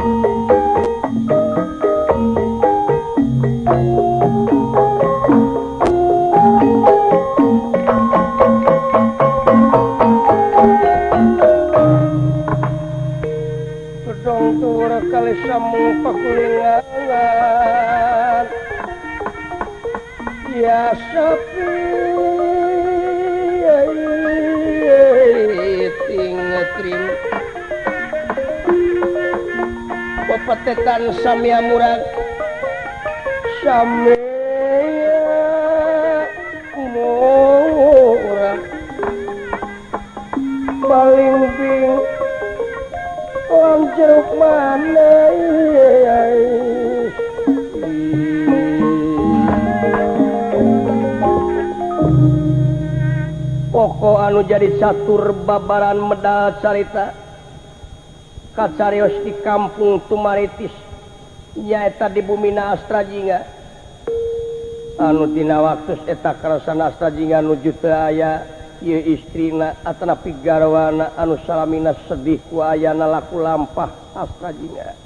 Gedong tura kali samung pakulingan ya sapi ting trim pepetetan samia murag samia murag baling bing lan jeruk mana. Pokok anu jadi catur babaran medal carita kacarios di kampung Tumaritis nyaeta di bumina Astrajinga anu dina waktu eta karasan Astrajinga nuju teu aya ieu istrina atanapi garwana anu salamina sedih ku ayana laku lampah Astrajinga.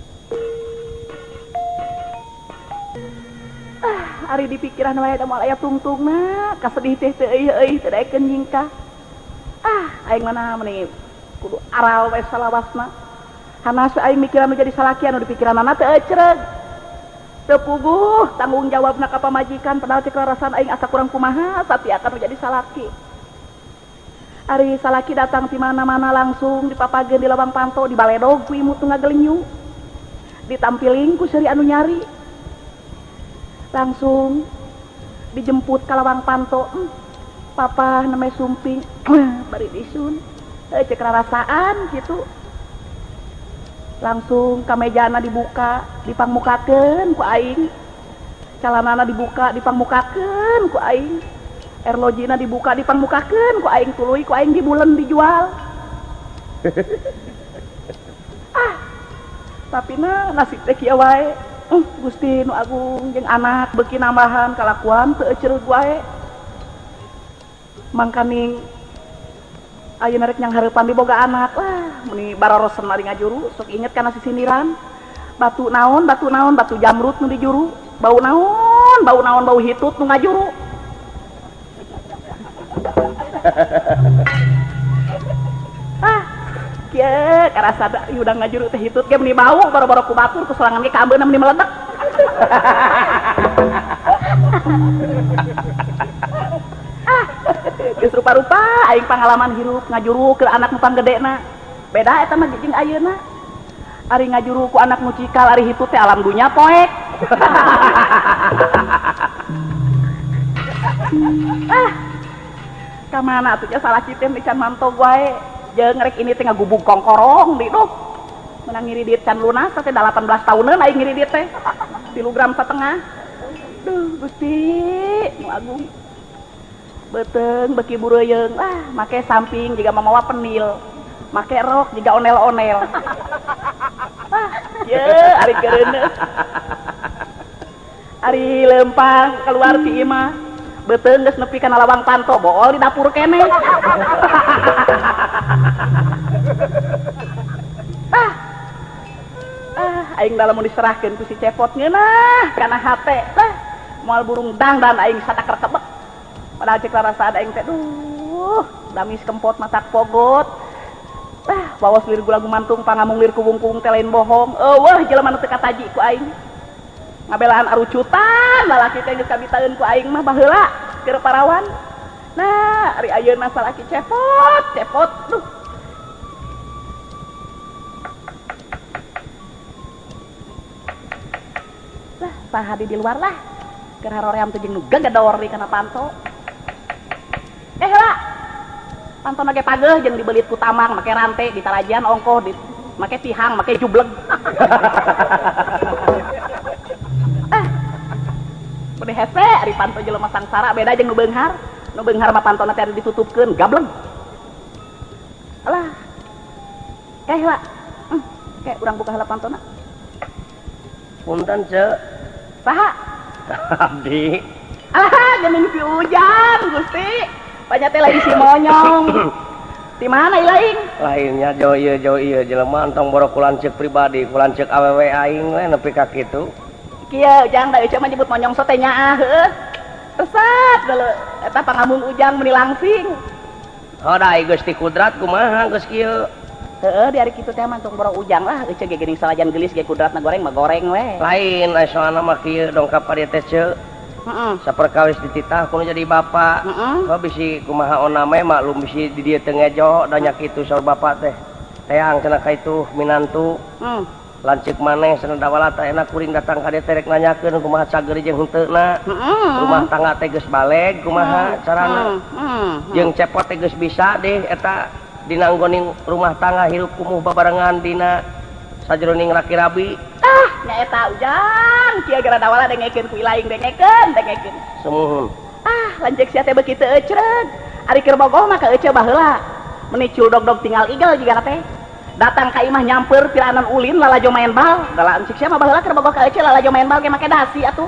Ah, ari di pikiran wae da moal aya tungtungna kasedih teh teu euy teu daekeun nyingkah. Ah, aing mana meuni kudu aral we salawasna. Hanas aing mikiran nu jadi salaki anu di pikiranana teu ecreg. Teu puguh tanggung jawabna ka pamajikan padahal cek rarasan aing asa kurang kumaha satiakan nu jadi salaki. Ari salaki datang ti mana-mana langsung dipapageun di lawang panto dibaledog ku imut nu ngagelenyu. Ditampiling ku seuri anu nyari. Langsung dijemput ka lawang panto. Papa namanya sumping bari disun cek rarasaan gitu. Langsung kamejana dibuka dipangmukakeun ku aing, calanana dibuka dipangmukakeun ku aing, erlojina dibuka dipangmukakeun ku aing, tuluy ku aing dibulen dijual. Ah, tapi na nasib teh kieu wae. Gusti nu agung jeung anak beuki nambahan kalakuan teu ecereug wae. Mangkaning ayeuna rek nyanghareupan diboga anak lah meuni barorosen ari ngajuru sok inget kana sisindiran batu naon batu naon batu jamrut nu dijuru bau naon bau naon bau hitut nu ngajuru. Ah, kieu karasa da udah ngajuru teh hitut ge meuni bau boro-boro ku batur ku sorangan ge kaambeuna meuni meledak. Ah, geus rupa-rupa aing pangalaman hirup ngajuru ke anak nu panggedena. Beda eta mah jeung ayeuna. Ari ngajuru ku anak nu cikal ari hitut teh alam dunya poek. Ah, ka mana atuh nya salaki teh can mantog wae. Jeung rek ini teh ngagubug kongkorong di duh. Menang ngiridit can lunas teh 18 tahuneun aing ngiridit teh. 3,5 gram. Duh Gusti nu agung. Beteng beki bureuyeung lah make samping jiga mamawa penil make rok jiga onel-onel. Ah, ye ari keureuneuh ari leumpang keluar ti imah beuteung geus nepi kana lawang panto bool di dapur keneh. Ah, ah aing dalam mun diserahkeun ku si Cepot ngeunah kana hate lah moal burung dangdan aing satakar kebek. Padahal cek rarasaan aing teh duh damis kempot matak pogot. Ah, wawas lir gula gumantung pangamung lir kuwung-kuwung teh lain bohong. Eueuh jelema nu teu kataji ku aing. Ngabelaan arucutan lalaki teh geus kabitaeun ku aing mah baheula keur parawan. Nah, ari ayeuna salaki cepot, cepot duh. Lah, saha di luar lah. Keur haroream teh jeung nu gagedor di kana panto. Lah, panto nage pageuh jeung dibelit ku tamang make rante ditarajian ongkoh di make tihang make jubleg. Ah, beuh hese ari panto jelema sangsara beda jeung nu beunghar. Nu beunghar mah pantona teh ditutupkeun gableng. Alah. Lah. Kayak urang buka heula pantona. Punten, Ceu. Saha? Abdi. Ah, geuning si Ujang, Gusti. Banyak teh lagi si monyong. Di mana ilaing? Lainnya jauh ieu jelema entong boro ku lanceuk pribadi, ku lanceuk awewe aing we nepi ka kitu. Kieu Ujang da Ece mah nyebut monyongso teh nyaah heueuh. Resep deuleu eta pangambung Ujang meuni langsing. Hoda Gusti kudrat kumaha geus kieu. Heeh di ari kitu teh mah tong boro Ujang lah Ece ge geuning salajan geulis ge kudratna goreng mah goreng we. Lain aya soalna mah kieu dongkap ka dieu teh ceu. Heeh. Saperkawis dititah kudu jadi bapak. Heeh. Heuh bisi kumaha oname maklum bisi di dieu teu ngejo da nya kitu saur bapak teh. Teang cenah ka itu minantu. Heeh. Lanceuk maneh cenah dawala teh enak kuring datang ka dieu teh rek nanyakeun kumaha cager jeung henteuna. Heeh. Rumah tangga teh geus baleg kumaha carana. Heeh. Jeung cepot teh geus bisa deh eta dina anggoning rumah tangga hirup kumuh babarengan dina sajroning laki rabi. Ah, nyaeta Ujang, kieu gara dawala dengekeun ku ilaing dengekeun, dengekeun. Sumuhun. Ah, lanceuk sia teh beuki teu ecreug. Ari keur bogoh mah ka Ece baheula. Meuni cul dog-dog tinggal igel jiga teh. Datang ka imah nyamper piranan ulin lalajo main bal. Da lanceuk sia mah baheula keur bogoh ka Ece lalajo main bal ge make dasi atuh.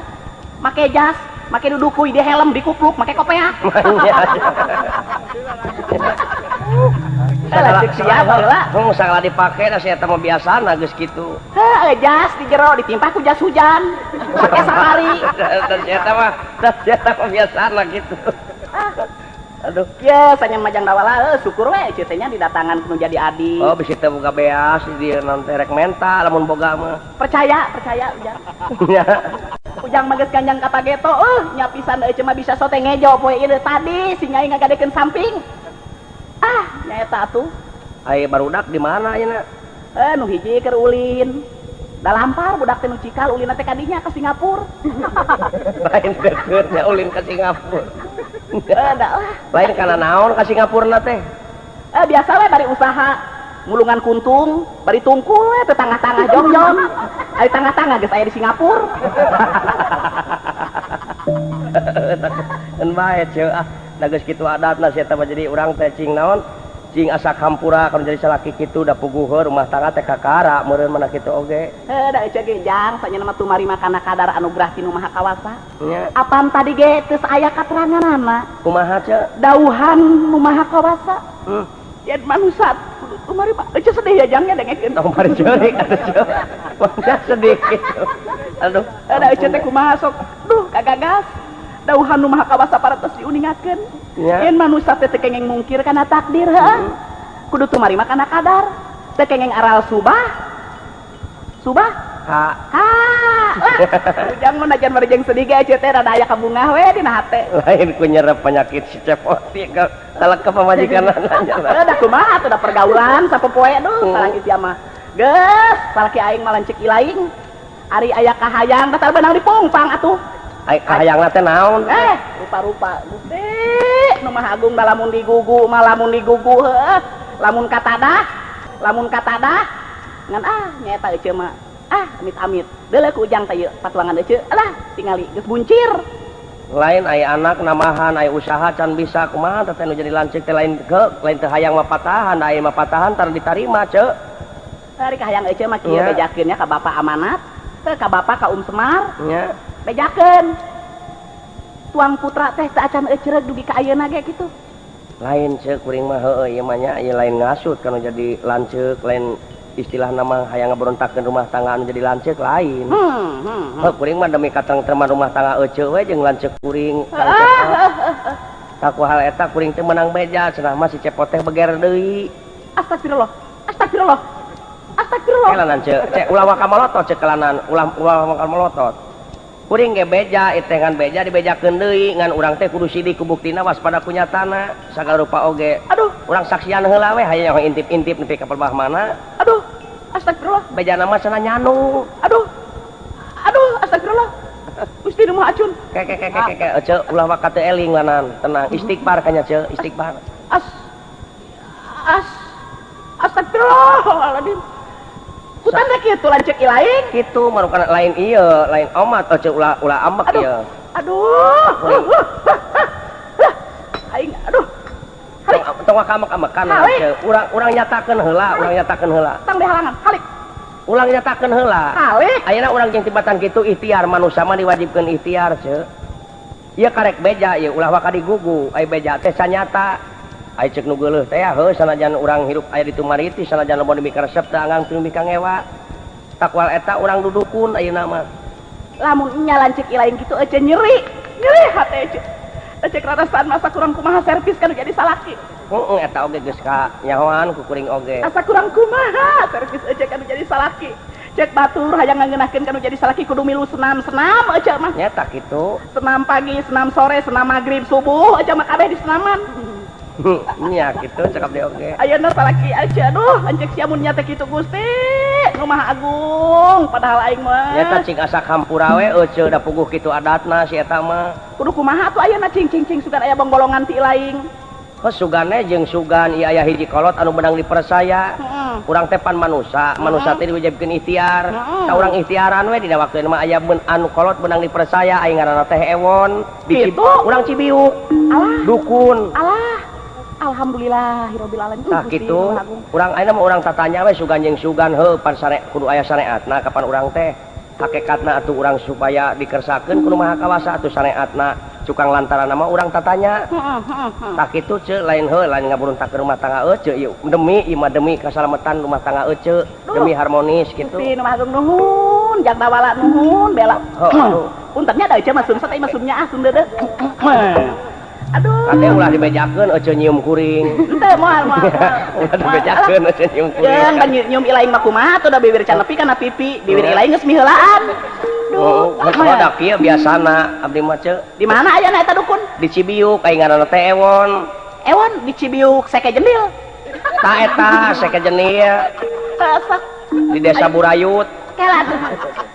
Make jas, make dudukuy di helm dikupluk, make kopeah. Lanceuk sia baheula. Heuh, sagala dipake da sia eta mah biasana geus kitu. Heuh, jas di jero ditimpah ku jas hujan. Make safari. Da sia eta mah biasana kitu. Aduh. Ye, sanya majang dawala syukur we Ece teh nya didatangan kudu jadi adi. Oh, bisi teu boga beas di dieu nanti rek menta lamun boga mah. Percaya, percaya Ujang. Nya. Ujang mah geus ganjang ka pageto, nya pisan Ece mah bisa sote ngejo poe ieu tadi si nyai ngagadekeun samping. Ah, nyaeta atuh. Ai barudak di mana ayeuna? Nu hiji keur ulin. Da lampar budak teh nu cikal ulin teh kadinya ka Singapura. Lain deukeutnya ulin ka Singapura. Da lah. Lain kana naon ka Singapurna teh? Biasa we bari usaha mulungan kuntung, bari tungkul we teh tangah-tangah jong-jong. Ari tangah-tangah geus aya di Singapura. Keun bae ceu ah. Da geus kitu adatna sia teh mah jadi urang teh cing naon? Cing asa kampura kalau jadi salaki kitu da puguh rumah tangga teh kakara meureun mana kitu oge. Heuh da Ece ge Jang sanyana mah tumari makana kadar anugerah ti Nu Maha Kawasa. Nya. Apan tadi ge geus aya kateranganana. Kumaha ceu? Dauhan Nu Maha Kawasa. Yen manusa kudu tumari mah Ece sedih ya Jang nya dengekeun. Tong bari ceurik atuh ceu. Mangga sedih kitu. Aduh. Heuh da Ece teh kumaha sok duh kagagas. Dauhan Nu Maha Kawasa parantos diuningakeun. Ya. Yen manusa teh teu kengeng mungkir kana takdir heuh. Kudu tumarima kana kadar. Teu kengeng aral subah. Subah? Ha. Ha. Lah, Ujang mah najan bari jeung sedih ge Ece teh rada aya kabungah we dina hate. Lain ku nyerep penyakit si cepot ieu ka kalak ka pamajikanna nanya. Heuh da kumaha atuh da pergaulan sapopoe duh salaki sia mah. Geus, salaki aing mah lanceuk ilaing. Ari aya kahayang batal beunang dipongpang atuh. Ai kahayangna teh naon? Rupa-rupa Gusti Nu Maha Agung da lamun digugu mah lamun digugu heuh, lamun katadah ngan ah nyaeta Ece mah. Ah amit-amit. Deuleu ku Ujang teh ieu patuangan Ece. Alah tingali geus buncir. Lain aya anak namahan aya usaha can bisa kumaha teh nu jadi lanceuk teh lain ke lain teu hayang mah patahan, aya mah patahan tar ditarima ceu. Ari kahayang Ece mah kieu bejakeun nya ka bapak amanat, teu ka bapak ka Um Semar. Nya. Bejakeun. Tuang putra teh teu acan ecreug dugi ka ayeuna ge kitu. Lain ceuk kuring mah heueuh ieu mah nya ieu lain ngasut kana jadi lanceuk, lain istilah nama hayang ngaberontakeun rumah tangga anu jadi lanceuk lain. Heuh kuring mah demi katengtreman rumah tangga eceu we jeung lanceuk kuring. Taku hal eta kuring teh meunang beja cenah mah si cepot teh beger deui. Astagfirullah. Astagfirullah. Astagfirullah. Kelanan ceuk, cek ulah waka malotot ceuk kelanan, ulah waka malotot. Kuring ge beja teh ngan beja dibejakeun deui ngan urang teh kudu sidik ku buktina waspada ku nyatana sagala rupa oge. Aduh, urang saksian heula we hayang intip-intip nepi ka pelbah mana. Aduh, astagfirullah. Bejana mah cenah nyanu. Aduh. Aduh, astagfirullah. Gusti Nu Maha Acun. Ke ke ke ke ke ceu ulah waka teu eling lanan, tenang istighfar kanya ceu, istighfar. As as astagfirullahaladzim. Kutan teh kitu lanceuk ilaing. Kitu marukan lain ieu, lain omat ceu ulah ulah ambek ieu. Aduh. Aing aduh. Halik. Tong waka ambek-ambekan ceu. Urang urang nyatakeun heula, urang nyatakeun heula. Tong dihalangan, halik. Ulang nyatakeun heula. Halik. Ayeuna urang jeung tibatan kitu ikhtiar manusia mah diwajibkeun ikhtiar ceu. Ieu karek beja ieu ulah waka digugu, ai beja teh sanyata. Ai ceuk nu geuleuh teh heuh sanajan urang hirup aya di Tumaritis sanajan loba nu mikaresep teh anggang teu mikangewa. Takwal eta urang dudukun ayeuna mah. Lamun nya lanceuk ilaing kitu ece nyeri. Nyeri hate ece. Ece rarasaan masa kurang kumaha servis kan jadi salaki. Heeh eta oge geus ka nyahoan ku kuring oge. Asa kurang kumaha servis ece kan jadi salaki. Cek batur hayang ngangeunahkeun kanu jadi salaki kudu milu senam-senam ece mah. Nya tak kitu. Senam pagi, senam sore, senam magrib, subuh ece mah kabeh di senaman. Nya kitu cakap deui oge. Ayeuna salaki ece aduh lanceuk sia mun nya teh kitu Gusti. Nu Maha Agung padahal aing mah. Nya tah cing asa hampura we ece da puguh kitu adatna si eta mah. Kudu kumaha atuh ayeuna cing cing cing sugan aya bongbolongan ti laing. Heuh sugane jeung sugan ieu aya hiji kolot anu meunang dipercaya. Urang teh pan manusa, manusa teh diwajibkeun ikhtiar. Ta urang ikhtiaran we dina waktu mah aya anu kolot meunang dipercaya aing ngaranna teh Ewon. Di urang Cibiuk. Alah. Dukun. Alah. Alhamdulillahirabbil alamin. Tah kitu. Urang ayeuna mah urang tatanya we sugan jeung sugan heuh pan sare kudu aya sareatna kapan urang teh. Hakikatna atuh urang supaya dikersakeun kudu Maha Kawasa atuh sareatna. Cukang lantaran nama urang tatanya. Tah kitu ce lain heuh lain ngaburuntak rumah tangga ece ieu demi ieu mah demi kasalamatan rumah tangga ece demi harmonis kitu. Gusti nu Maha Agung nuhun, jang bawala nuhun bela. Puntennya da ece mah sun teh mah sunnya ah sun deudeuh. Aduh. Kade ulah dibejakeun ece nyium kuring. Henteu moal moal. Ulah dibejakeun ece nyium kuring. Jeung ban nyium ilaing mah kumaha atuh da bibir can nepi kana pipi, bibir ilaing geus miheulaan. Oh, da kieu biasana abdi mah ce. Di mana ayana eta dukun? Di Cibiuk aing ngaranna teh Ewon. Ewon di Cibiuk seke jendil. Ta eta seke jendil. Di desa Burayut. Kela atuh.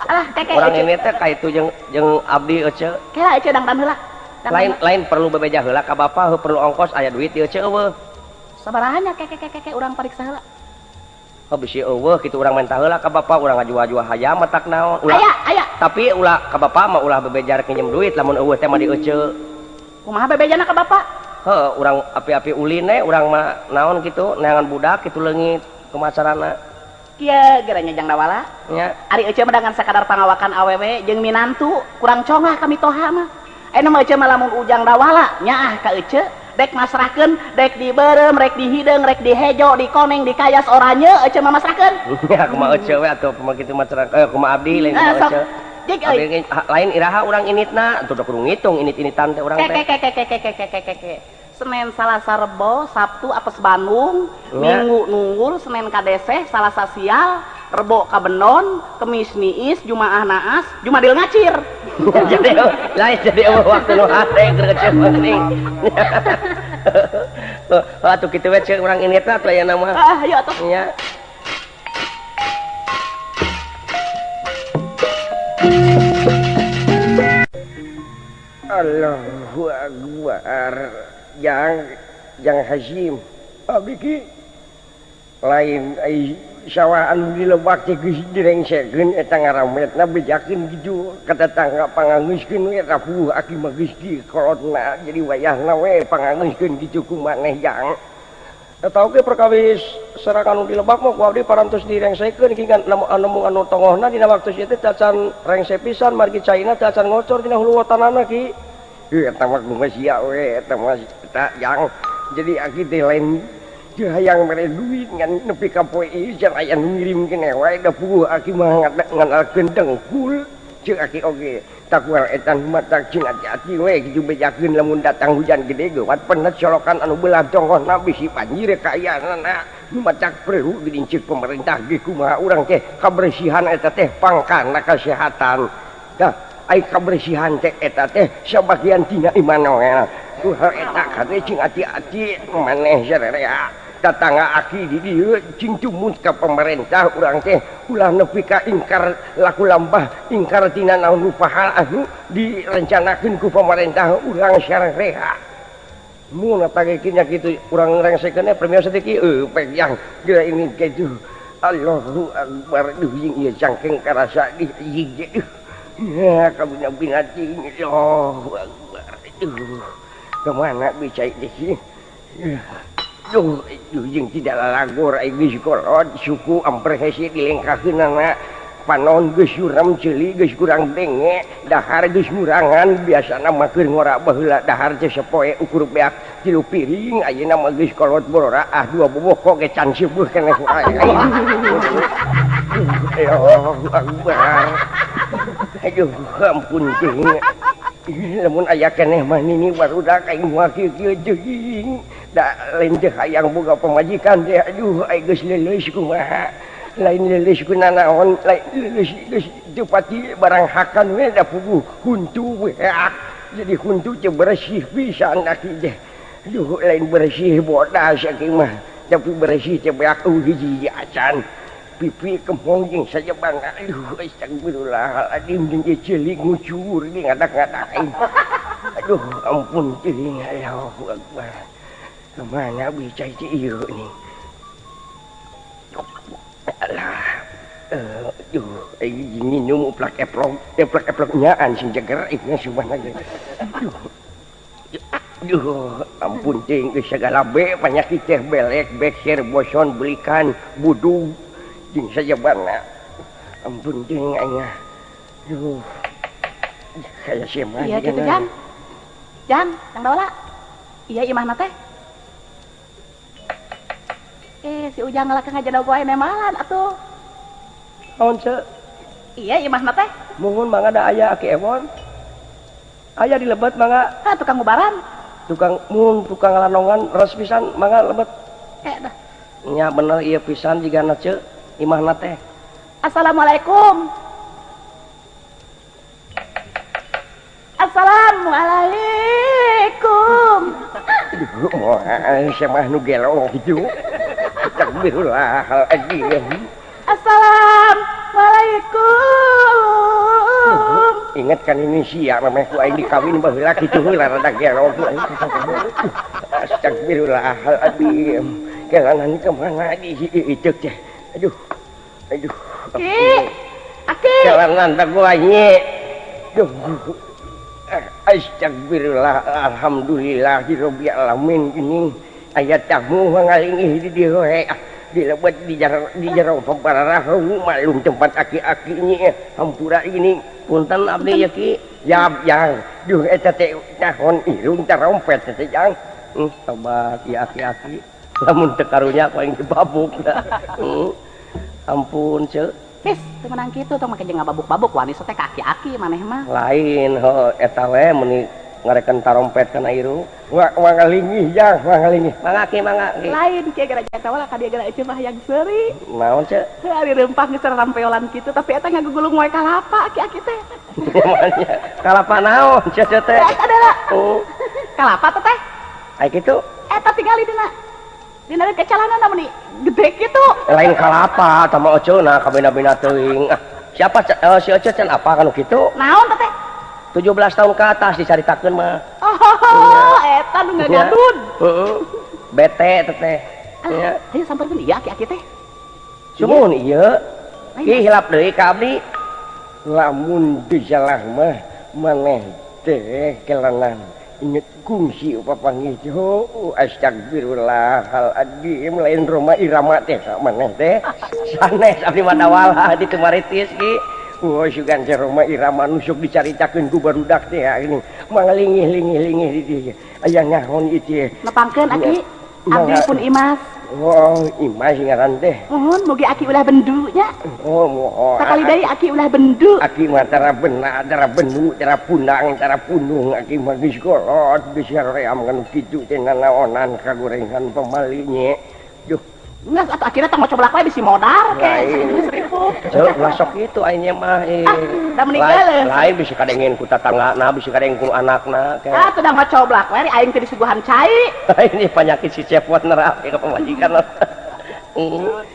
Alah keke. Urang ini teh ka itu jeung jeung abdi ece. Kela ece dangdan heula. Lain lain perlu bebeja heula ka bapa heuh perlu ongkos aya duit ieu ce eueuh. Sabaraha nya keke keke keke urang pariksa heula. Oh bisi eueuh kitu urang menta heula ka bapa urang ngajual-jual hayam matak naon. Ulah aya aya. Tapi ulah ka bapa mah ulah bebeja rek nginjem duit lamun eueuh teh mah di ece. Kumaha bebejana ka bapa? Heuh urang api-api ulin we urang mah naon kitu neangan budak kitu leungit kumaha carana. Kieu geranya jang dawala. Nya. Ari ece mah dengan sakadar pangawakan awewe jeung minantu kurang congah ka mitoha mah. Ayeuna mah ece mah lamun ujang dawala nyaah ka ece dek masrahkeun dek dibeureum rek dihideung rek dihejo dikoneng dikayas oranye ece mah masrahkeun. Nya kumaha ece we atuh kumaha kitu mah kumaha abdi lain kumaha ece. Abdi lain iraha urang initna atuh da kudu ngitung init-initan teh urang teh. Keke. Senin Salasa Rebo Sabtu apes Bandung, Minggu nunggul, Senin kadeseh, Salasa sial, Rebo kabenon, Kemis niis, Jumaah naas, Jumadil ngacir. Jadi lain jadi eueuh waktu nu hate keur ngecil geuning. Atuh kitu we ceuk urang initna atuh aya mah. Ah, ayo atuh. Nya. Allahu Akbar. Jang Hasim abdi ki lain ai sawah anu di lebak teh geus direngsekeun eta ngarametna bejakeun kitu ka tetangga pangangeuskeun we rapuh aki mah geus di kolotna jadi wayahna we pangangeuskeun kitu ku maneh jang. Eta oge perkawis serangan anu di lebak mah ku abdi parantos direngsekeun ki ngan anu anu tongohna dina waktu ieu teh tacan rengse pisan margi caina tacan ngocor dina hulu watanana ki. Eta mah kumaha sia we eta mah eta jang jadi aki teh lain teu hayang mere duit ngan nepi ka poe ieu can aya nu ngirimkeun wae da puguh aki mah nganalkeun dengkul ceuk aki oge takual eta mah tak cing ati-ati we kitu bejakeun lamun datang hujan gede geuwat penet solokan anu belah tonggohna bisi banjir kaayaanana nu matak perlu geuning ceuk pemerintah ge kumaha urang teh kabersihan eta teh pangkana kesehatan dah. Ai kabersihan teh eta teh sabagian tina iman we. Tuh eta kade cing ati-ati maneh sarerea. Tatangga aki di dieu cing tumut ka pemerintah urang teh ulah nepi ka ingkar laku lambah ingkar tina naon rupa hal anu direncanakeun ku pemerintah urang sarerea. Mun eta ge nya kitu urang rengsekeun premios teh kieu pek yang geura ini kitu. Allahu Akbar duh jeung ieu cangkeng karasa di hiji. Ya, kamu nak binati ini. Oh, aduh. Kemana bisa ini? Duh, duh, yang tidak lalagor, ini sekolot, suku, amper hesi, dilengkakeun anak. Panon geus suram ceuli geus kurang denge dahar geus murangan biasana mah keur ngora baheula dahar teh sapoe ukur beak 3 piring ayeuna mah geus kolot borora ah 2 boboko ge can seueuh keneh aing. Allahu Akbar. Aduh ampun teuing. Lamun aya keneh mah nini barudak aing moal kieu-kieu teuing. Da lain teh hayang boga pamajikan teh aduh aing geus leuleus kumaha. Lain leuleus ku nanaon, lain leuleus geus teu pati barang hakan we da puguh huntu we. Jadi huntu teh bersih pisan aki teh. Aduh lain bersih bodas aki mah, tapi bersih teh beak hiji acan. Pipi kemong jeung sajabang aduh astagfirullahaladzim jeung ieu ceulik ngucur di ngadak-ngadak aing. Aduh ampun teuing Allahu Akbar. Kemana bisa teh ieu nih? Alah, aduh, nginum uplak eplok, eplok eploknyaan sing jeger ieu subhanallah. Aduh, aduh, ampun teuing geus sagala be panyakit teh belek, bekser, boson, belikan, budug jeung sajabana. Ampun teuing aing. Aduh. Kayak sia mah. Iya kitu Jan. Jan, Kang Dola. Iya imahna teh. Si Ujang ngalakang ngajana poe nemalan atuh. Naon ce? Iya imahna teh. Mungun mangga da aya Aki Ewon. Aya di lebet mangga. Hah, tukang ngubaran. Tukang mun tukang lanongan res pisan mangga lebet. Dah. Nya bener ieu pisan jigana ce imahna teh. Assalamualaikum. Assalamualaikum. Aduh, moal sia mah nu gelo kitu. Astagfirullahaladzim. Assalamualaikum. Ingat kan ini sia memeh ku aing dikawin baheula kitu heula rada gelo. Astagfirullahaladzim. Kelanan ka mana di ieu teh. Aduh. Aduh. Ki. Aki. Kelanan teh gua nyi. Duh. Astagfirullah alhamdulillahirabbil alamin ini aya tamu ngalingih di dieu we di lebet di jero papararahu maklum tempat aki-aki nya hampura ini punten abdi ya ki jab jang duh eta teh nahon irung tarompet teh jang tobat ya aki-aki lamun teu karunya ku aing dibabuk da. Ampun ceu. Tis, teu meunang kitu tong make jeung ngababuk-babuk wani teh ka aki-aki maneh mah. Lain heuh eta we meuni ngarekan tarompet kana irung. Wa ngalingih jang, wa ngalingih. Mangga ki, mangga ki. Lain kieu gara eta wala ka dieu gara eceu mah hayang seuri. Naon ceu? Heuh ari reumpah geus rampeolan kitu tapi eta ngagugulung we kalapa aki-aki teh. Kalapa naon ceu teh? Eta adalah. Oh. Kalapa teh teh? Ai kitu. Eta tingali dina. Dina kecalanana meuni gede kitu. Lain kalapa tah mah oceuna kabina-bina teuing. Ah, siapa si Oce can apa kanu kitu? Naon teh teh? 17 tahun ke atas dicaritakeun mah. Oh, eta nu ngagadun. Heeh. Bete teh teh. Nya. Hayu samperkeun ieu aki-aki teh. Sumuhun ieu. Ki hilap deui ka abdi. Lamun disalah mah maneh teh kelanan. Inget kungsi papanggih teh. Oh, astagfirullahaladzim lain Rhoma Irama teh maneh teh. Sanes abdi mah dawala di Tumaritis ki. Oh, sugan teh Rhoma Irama nu sok dicaritakeun ku barudak teh ini. Mangalingih-lingih-lingih di dieu. Aya nyaho ieu teh. Nepangkeun aki. Abdi pun Imas. Oh, Imas ngaran teh. Mohon mugi aki ulah bendu nya. Oh, mohon. Sakali deui aki ulah bendu. Aki mah tara bena, tara bendu, tara punang, tara punung aki mah geus kolot geus haream kanu kitu teh nanaonan kagorengan pamali nya. Duh. Geus atuh akina tong maca belak wae bisi modar ke. 1000. Ceu ulah sok kitu aing mah. Da meuni geuleuh. Lain bisi kadengin ku tatanggana, bisi kadengin ku anakna ke. Ah, teu da maca belak wae aing teh disuguhan cai. Ini penyakit si cepot nerap ke pamajikan.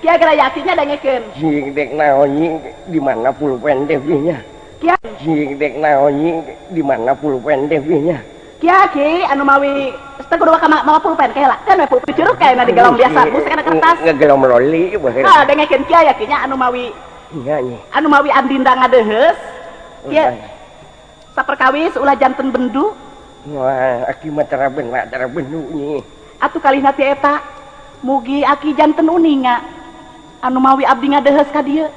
Kieu gara yakinnya dengekeun. Jing dek naon nyi di mana pulpen teh nya. Kieu jing dek naon nyi di mana pulpen teh nya. Kieu ki anu mawi teh kudu ka mawa pulpen ke heula. Kan we pulpen curug kae na digelom biasa bus kana kertas. Ngegelom loli bae. Ah dengekeun kieu ya kinya anu mawi. Nya nya. Anu mawi andinda ngadeheus. Kieu saperkawis ulah janten bendu. Wah, aki mah tara beuna tara bendu nyi. Atuh kalihna ti eta mugi aki janten uninga anu mawi abdi ngadeheus ka dieu.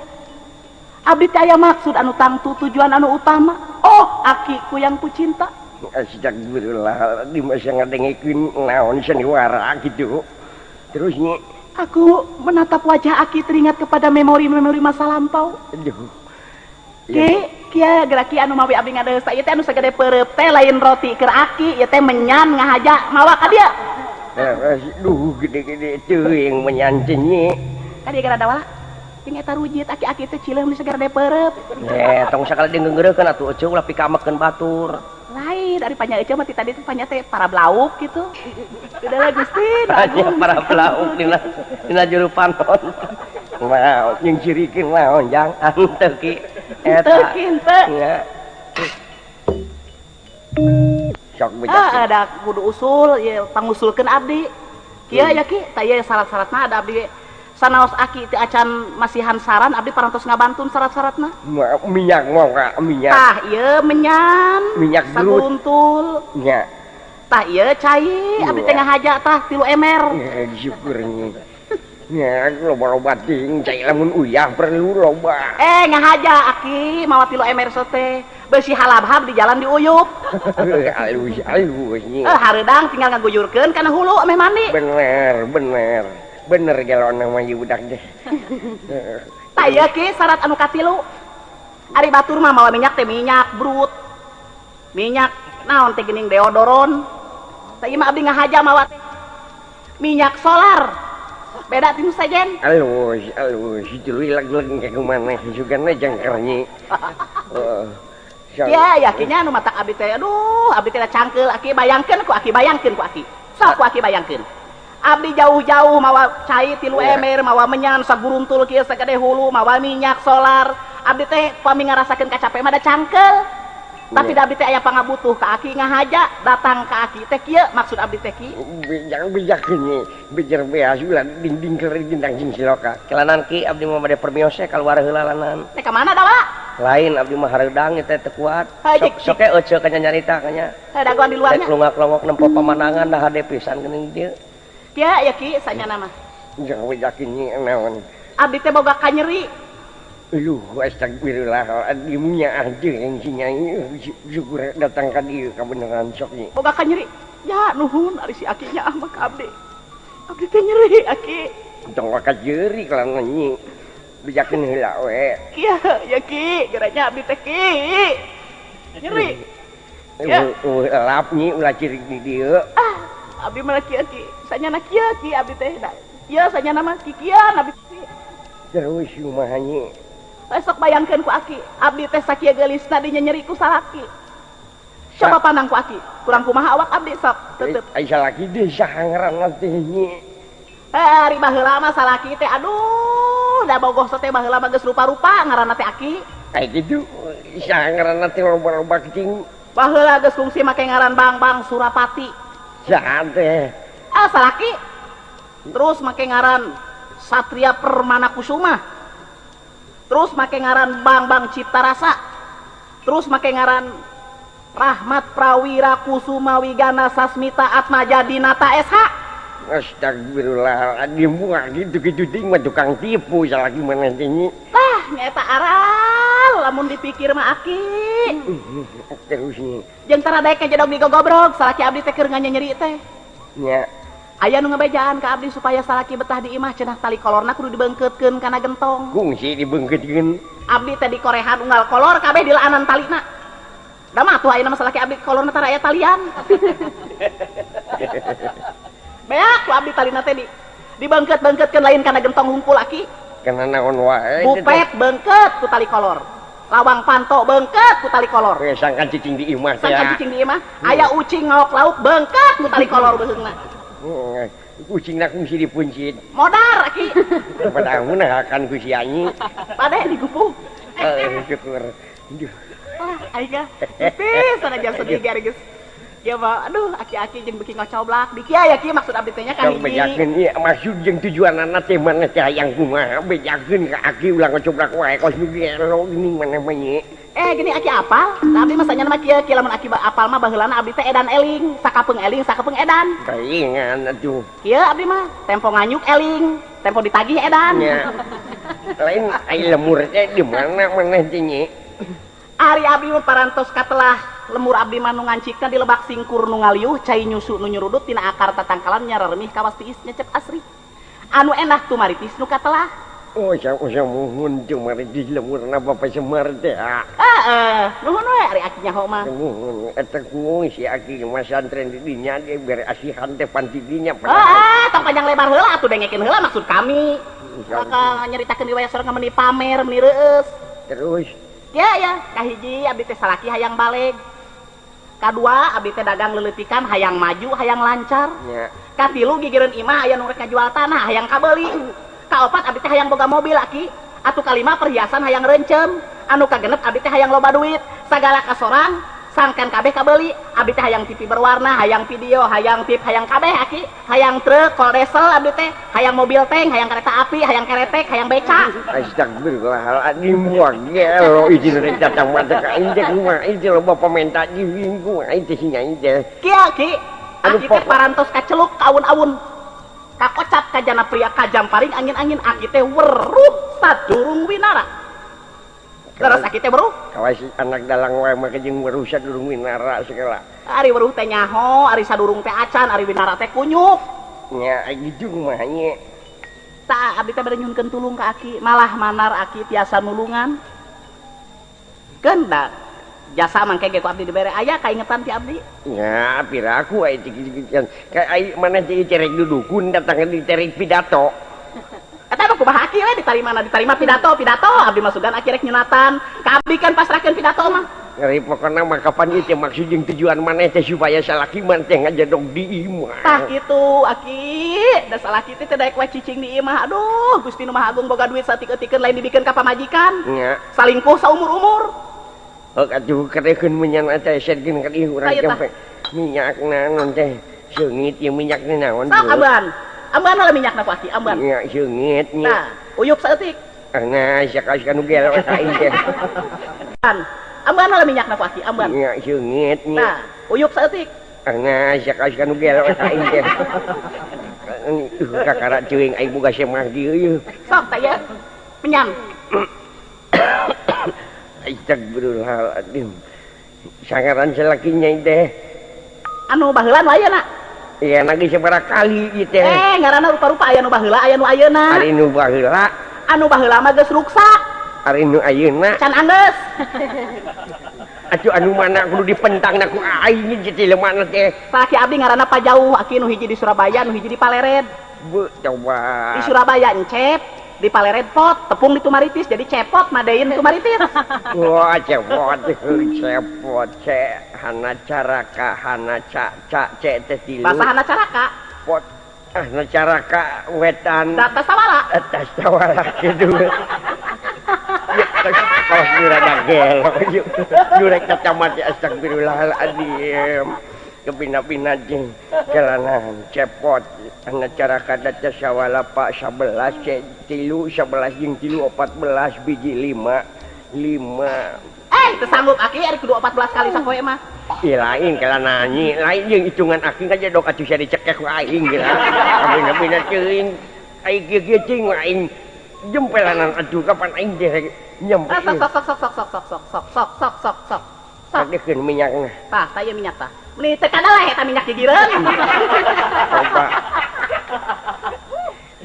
Abdi teh aya maksud anu tangtu tujuan anu utama. Oh, akiku yang kucinta. Astagfirullah, di masa ngadengekeun naon sandiwara gitu. Terus nyi, aku menatap wajah aki teringat kepada memori-memori masa lampau. Aduh. Ki, kieu geura ki anu mawi abdi ngadeus ieu teh anu sagede peureub teh lain roti keur aki, ieu teh menyan ngahaja mawa ka dieu. Duh, gede-gede teuing menyan teh nyi. Ka dieu gara dawala. Jeung eta rujit aki-aki teh cileuh nu sagede peureub. Tong sakali deungeungeureun atuh eceu ulah pikamekeun batur. Lain dari panya eceu mah ti tadi teh panya teh para blauk gitu. Udah lah Gusti, panya para blauk dina juru panon. Wow, jeung cirikeun naon jang henteu ki eta. Henteu henteu. Nya. Sok bejakeun. Ah, ada kudu usul ieu pangusulkeun abdi. Kieu ya ki, tah ieu syarat-syaratna ada abdi. Sanaos aki teu acan masihan saran abdi parantos ngabantun syarat-syaratna. Minyak mau minyak. Tah ieu menyan. Minyak saguntul. Nya. Tah ieu cai abdi teh ngahaja tah 3 ember. Syukur nya. Nya loba-loba ting cai lamun uyah perlu loba. Ngahaja aki mawa 3 ember sote. Beusi halabhab di jalan diuyup. Alus alus nya. Hareudang tinggal ngaguyurkeun kana hulu ameh mandi. Bener bener. Bener galon nama ieu budak teh. Tah ieu ki syarat anu katilu. Ari batur mah mawa minyak teh minyak brut. Minyak naon teh geuning deodoron. Tah ieu mah abdi ngahaja mawa teh minyak solar. Beda ti nu sejen. Alus alus deui leg-leg ka kumaneh sugana jangkar nyi. Heeh. Ya yakinnya anu matak abdi teh aduh abdi teh cangkeul aki bayangkeun ku aki bayangkeun ku aki. Sok ku aki bayangkeun. Abdi jauh-jauh mawa cai 3 ember, mawa menyan saguruntul kieu sagede hulu, mawa minyak solar. Abdi teh pami ngarasakeun kacape mah da cangkeul. Tapi da abdi teh aya pangabutuh ka aki ngahaja, datang ka aki teh kieu maksud abdi teh ki. Bijak bijakeun nyi, bijer beas ulah dinding keur dindang sing siloka. Kelanan ki abdi mah bade permios kaluar heula lanan. Teh ka mana da, Wak? Lain abdi mah hareudang teh teu kuat. Sok sok eceu ka nyarita kanya. Heuh dagoan di luarnya. Rek longak-longok nempo pamandangan da hade pisan geuning dieu. Ya, ya ki, sanyana mah. Jangan bejakin nyi naon. Abdi teh boga kanyeri. Aduh, astagfirullahaladzim nya anjeun si nyai syukur datang ka dieu kabeneran sok nyi. Boga kanyeri. Ya nuhun ari si aki nya mah ka abdi. Abdi teh nyeri aki. Tong ka jeuri kalangan nyi. Bejakeun heula we. Kieu ya ki, geranya abdi teh ki. Nyeri. Ya. Lap nyi ulah cirik di dieu. Ah, abdi mah kieu ki. Sanyana kieu ki abdi teh. Ieu sanyana mah kikian abdi. Terus kumaha nyi? Sok bayangkeun ku aki, abdi teh sakieu geulisna dinyeri ku salaki. Coba pandang ku aki, kurang kumaha awak abdi sok tetep. Ai salaki deui saha ngaranna teh nyi? Ari baheula mah salaki teh aduh, da bogoh teh baheula mah geus rupa-rupa ngaranna teh aki. Ai kitu saha ngaranna teh loba-loba cing. Baheula geus kungsi make ngaran Bang-Bang Surapati. Saha teh? Ah salaki. Terus make ngaran Satria Permana Kusuma. Terus make ngaran Bang-Bang Cipta Rasa. Terus make ngaran Rahmat Prawira Kusuma Wigana Sasmita Atmaja Dinata SH. Astagfirullahaladzim, wah gitu-gitu ting mah tukang tipu salaki mana teh nyi. Tah nyaeta aral lamun dipikir mah aki. Terus nyi. Jeung tara daek ka jedog digogobrog salaki abdi teh keur nganyeri teh. Nya. Aya nu ngabejaan ka abdi supaya salaki betah di imah cenah tali kolorna kudu dibeungkeutkeun kana gentong. Kungsi dibeungkeutkeun. Abdi teh dikorehan unggal kolor kabeh dilaanan talina. Da mah atuh ayeuna mah salaki abdi kolorna tara aya talian. Beak ku abdi talina teh di dibeungkeut-beungkeutkeun lain kana gentong hungkul aki. Kana naon wae. Bupet beungkeut ku tali kolor. Lawang panto beungkeut ku tali kolor. Sangkan cicing di imah teh. Sangkan cicing di imah. Aya ucing ngaok lauk beungkeut ku tali kolor beuheungna. Kucing nak mesti dipuncit. Modar aki. Pada akan ku si anyi. Pade digupung. Syukur. Aduh. Wah, aing ah. Pis sana jam sedih geus. Ya mah, aduh aki-aki jeung beuki ngocoblak. Di kieu ya ki maksud abdi teh nya ka hiji. Bejakeun ieu maksud jeung tujuanana teh mana teh hayang kumaha bejakeun ka aki ulah ngocoblak wae kos nu gelo geuning mana mah nyi. Gini aki apal? Nah, abdi mah sanyana mah kieu ki lamun aki apal mah baheulana abdi teh edan eling, sakapeung eling, sakapeung edan. Baingan atuh. Kieu abdi mah tempo nganyuk eling, tempo ditagih edan. Nya. Lain ai lemur teh di mana maneh teh Nyi? Ari abdi mah parantos katelah lemur abdi mah nu ngancikna di lebak singkur nu ngaliuh cai nyusu nu nyurudut tina akar tatangkalan nyararemih kawas tiis nyecep asri. Anu enak tumaritis nu katelah. Oh, usah muhun tumaritis lemurna Bapak Semar teh. Heeh, nuhun we ari aki nyaho mah. Nuhun eta ku si aki mah santren di dinya ge bere asihan teh pan di dinya. Heeh, tong panjang lebar heula atuh dengekeun heula maksud kami. Maka nyaritakeun riwayat sorang meni pamer meni reueus. Terus ya ya, kahiji abdi teh salaki hayang baleg. Kadua abdi teh dagang leuleutikan hayang maju hayang lancar. Nya. Katilu gigireun imah aya nu rek ngajual tanah hayang kabeuli. Kaopat abdi teh hayang boga mobil aki. Atuh kalima perhiasan hayang reuncem. Anu kagenep abdi teh hayang loba duit. Sagala kasorang sangkan kabeh kabeuli. Abdi teh hayang TV berwarna, hayang video, hayang tip, hayang kabeh aki. Hayang truk, koldesel abdi teh, hayang mobil tank, hayang kereta api, hayang keretek, hayang beca. Astagfirullahaladzim, wah gelo izin rek datang mah teh ka aing teh kumaha aing teh loba pamenta jeung kumaha aing teh si nyai teh. Kieu ki, aki teh parantos kaceluk ka awun-awun. Kakocap kajana pria kajamparing angin-angin aki teh weruh sadurung winara. Leres aki teh weruh? Kawas anak dalang wae mah jeung weruh sadurung winara segala. Ari weruh teh nyaho, ari sadurung teh acan, ari winara teh kunyuk. Nya gitu kumaha nya. Tah abdi teh bade nyuhunkeun tulung ka aki, malah manar aki tiasa nulungan. Keun da jasa mangke ge ku abdi dibere aya kaingetan ti abdi. Nya piraku aya cik-cik ka ai maneh teh cerek dudukun datang diterek pidato. Eta mah kumaha aki we ditarimana ditarima pidato pidato abdi mah sugan aki rek nyunatan. Ka abdi kan pasrahkeun pidato mah. Ngeri pokona mah kapan ieu teh maksud jeung tujuan maneh teh supaya salaki mah teh ngajedog di imah. Tah kitu aki, da salaki teh teu daek we cicing di imah. Aduh, Gusti nu Maha Agung boga duit saeutik-eutikeun lain dibikeun ka pamajikan. Nya. Salingkuh saumur-umur. Heuh atuh kadekeun menyan teh sedkeun ka dieu urang jampe. Minyak naon teh? Seungit ieu minyak naon? Sok ambean. Ambean heula minyakna ku aki, ambean. Nya seungit nya. Tah, uyup saeutik. Nah, sia ka nu gelo ka aing teh. Ambean heula minyakna ku aki, ambean. Nya seungit nya. Tah, uyup saeutik. Nah, sia ka nu gelo ka aing teh. Kakara ceuing aing boga semah dieu ieu. Sok tah ieu. Menyan. Astagfirullahaladzim. Sangaran salaki nyai teh. Anu baheula nu ayeuna? Iya, lagi sabaraha kali ieu teh. Ngaranna rupa-rupa aya nu baheula, aya nu ayeuna. Ari nu baheula. Anu baheula mah geus ruksak. Ari nu ayeuna can anggeus. Atuh anu mana kudu dipentangna ku aing ieu teh lemana teh. Salaki abdi ngaranna Pajauh, aki nu hiji di Surabaya, nu hiji di Palered. Beuh, coba. Di Surabaya encep, di Palered pot, tepung di Tumaritis, jadi cepot madein Tumaritis. Wah, cepot, cepot, ce, hana caraka, hana ca, ca, ce teh tilu. Bahasa hana caraka. Pot, hana caraka wetan. Data sawala. Data sawala gitu. Ya, kawas rada gelo, yuk. Jurek cacamat ya, astagfirullahaladzim. Kepina-pina jeung jalanan cepot hana caraka data sawala pak 11 ce tilu 11 jeung tilu 14 biji 5 5. Teu sanggup aki ari kudu 14 kali sapoe mah. Ih lain kala nanyi, lain jeung hitungan aki ngajedog atuh sia dicekek ku aing geura. Kabina-bina teuing aing kieu-kieu cing aing jempelanan atuh kapan aing teh nyampe. Sok sok sok sok sok sok sok sok sok sok sok sok. Kadekeun minyakna. Tah, tah ieu minyak tah. Meni teu kadaleh eta minyak gigireun. Coba.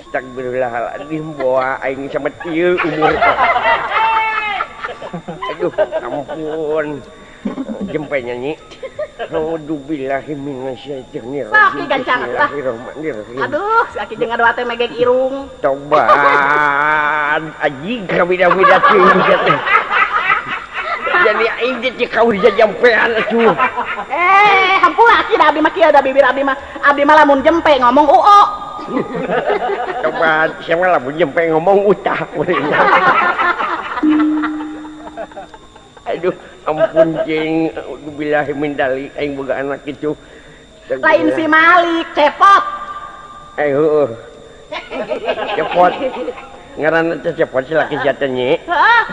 Astagfirullahaladzim, boa aing samet ieu umur. Aduh, ampun. Jempe nyanyi. A'udzubillahi minasyaitonir rajim. Sok gancang tah. Aduh, si aki jeung ngadoa teh megek irung. Coba. Anjing kabida-bida teuing teh. Jadi aing teh kau dijampean atuh. Hampura aki da abdi mah kieu da bibir abdi mah. Abdi mah lamun jempe ngomong uo. Coba siapa lamun jempe ngomong utah. Aduh, ampun jeung billahi min dalik aing boga anak kitu. Lain si Malik, cepot. Heueuh. Cepot. Ngaranna teh cepot si laki sia teh nyi. Heeh.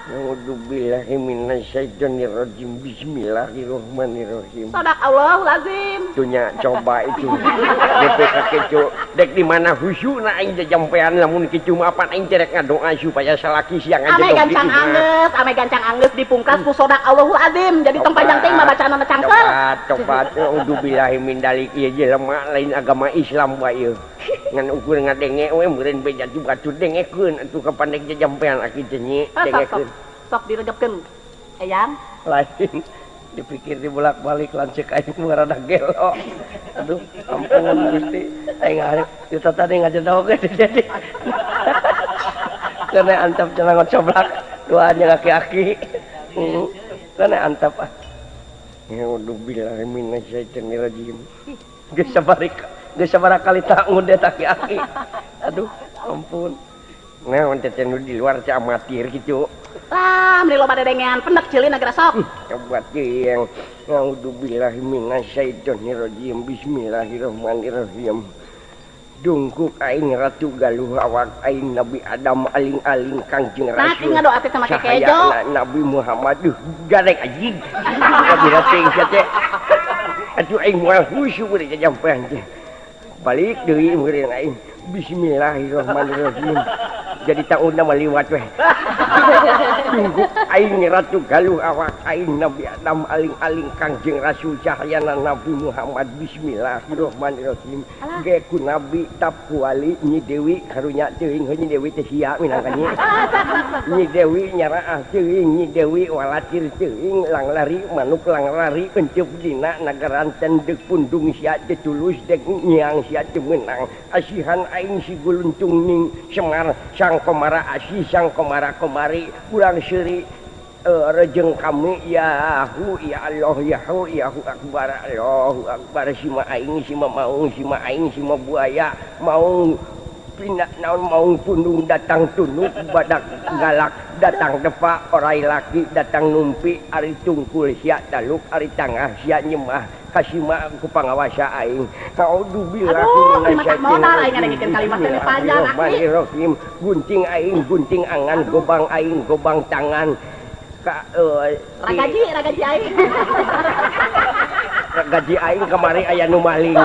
A'udzubillahi minasyaitonirrajim. Bismillahirrahmanirrahim. Sadaqallahul azim. Tunya coba itu. DPK kecu dek di mana khusyukna aing jajampean lamun kitu mah apan aing teh rek ngadoa supaya salaki siang aja. Ame gancang anggeus dipungkas ku sadaqallahul azim. Jadi tong panjang teh mah bacaanna cangkel. Coba a'udzubillahi min dalik ieu jelema lain agama Islam bae ieu. Ngan ukur ngadenge we meureun beja batur dengekeun atuh kapan dek jajampean aki teh nyi dengekeun. Sok diregepkeun eyang. Lain dipikir dibolak-balik lanceuk aing mah rada gelo. Aduh, ampun Gusti. Aing arep eta tadi ngajedog ge jadi. Kana antap cenah ngocoblak doanya aki-aki. Kana antap ah. A'udzubillahi minasyaitonirrajim. Geus sabarik, geus sabaraha kali tak ngundet aki-aki. Aduh, ampun. Naon teh nu di luar teh amatir kitu. Lah, meni loba dedengean pendek ceulina geura sok. Coba teuing. A'udzubillahi minasyaitonirrajim. Bismillahirrahmanirrahim. Dungkuk aing Ratu Galuh awak aing Nabi Adam aling-aling Kangjeng Rasul. Nah, ngadoa teh sama kekejo. Nabi Muhammad duh garek anjing. Kabira teuing sia teh. Atuh aing moal khusyuk we jajampean teh. Balik deui meureun aing. Bismillahirrahmanirrahim. Jadi taunna mah liwat weh. Dungkuk aing Ratu Galuh awak aing Nabi Adam aling-aling Kangjeng Rasul cahayana Nabi Muhammad. Bismillahirrahmanirrahim. Ge ku Nabi tap ku wali Nyi Dewi karunya teuing Nyi Dewi teh sia minangka nyi. Nyi Dewi nyaraah teuing Nyi Dewi walatir teuing lang lari manuk lang lari enceup dina nagaranten deuk pundung sia teu tulus dek nyiang sia teu meunang. Asihan aing si guluntung ning Semar sang komara asih sang komara komari urang seuri rejeng kami yahu ya Allah yahu yahu akbar Allahu akbar sima aing sima maung sima aing sima buaya maung pina naon maung pundung datang tunuk badak galak datang depa orai laki datang numpi ari tungkul sia taluk ari tangah sia nyemah kasima ku pangawasa aing. A'udzubillahi minasyaitonirrahim. Gunting aing gunting angan gobang aing gobang tangan ka ragaji aing. Ragaji aing kamari aya nu maling.